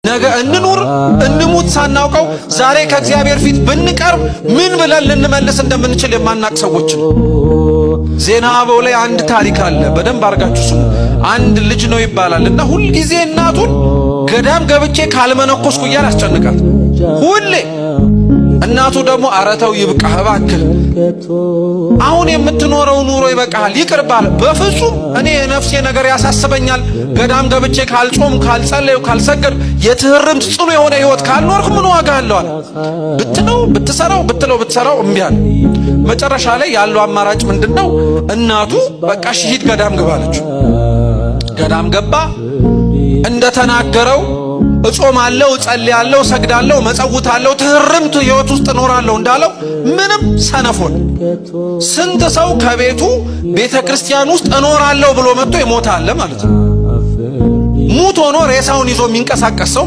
ነገ እንኑር እንሙት ሳናውቀው ዛሬ ከእግዚአብሔር ፊት ብንቀርብ ምን ብለን ልንመልስ እንደምንችል የማናቅ ሰዎች ነው። ዜና አበው ላይ አንድ ታሪክ አለ። በደንብ አድርጋችሁ ስሙ። አንድ ልጅ ነው ይባላል እና ሁልጊዜ እናቱን ገዳም ገብቼ ካልመነኮስኩ እያለ አስጨንቃት ሁሌ። እናቱ ደግሞ አረተው ይብቃህ እባክህ፣ አሁን የምትኖረው ኑሮ ይበቃሃል፣ ይቅርባል። በፍጹም እኔ የነፍሴ ነገር ያሳስበኛል። ገዳም ገብቼ ካልጾም፣ ካልጸለዩ፣ ካልሰገድ የትህርምት ጽኑ የሆነ ህይወት ካልኖርኩ ምን ዋጋ አለው አለ። ብትለው ብትሰራው ብትለው ብትሰራው እምቢ አለ። መጨረሻ ላይ ያለው አማራጭ ምንድነው? እናቱ በቃ እሺ ሂድ ገዳም ግባ አለችው። ገዳም ገባ። እንደተናገረው እጾማለሁ፣ እጸልያለሁ፣ እሰግዳለሁ፣ መጸውታለሁ፣ ትህርምት ህይወት ውስጥ እኖራለሁ እንዳለው ምንም ሰነፎን። ስንት ሰው ከቤቱ ቤተ ክርስቲያን ውስጥ እኖራለሁ ብሎ መጥቶ ይሞታል ማለት ነው። ሙት ሆኖ ሬሳውን ይዞ የሚንቀሳቀስ ሰው።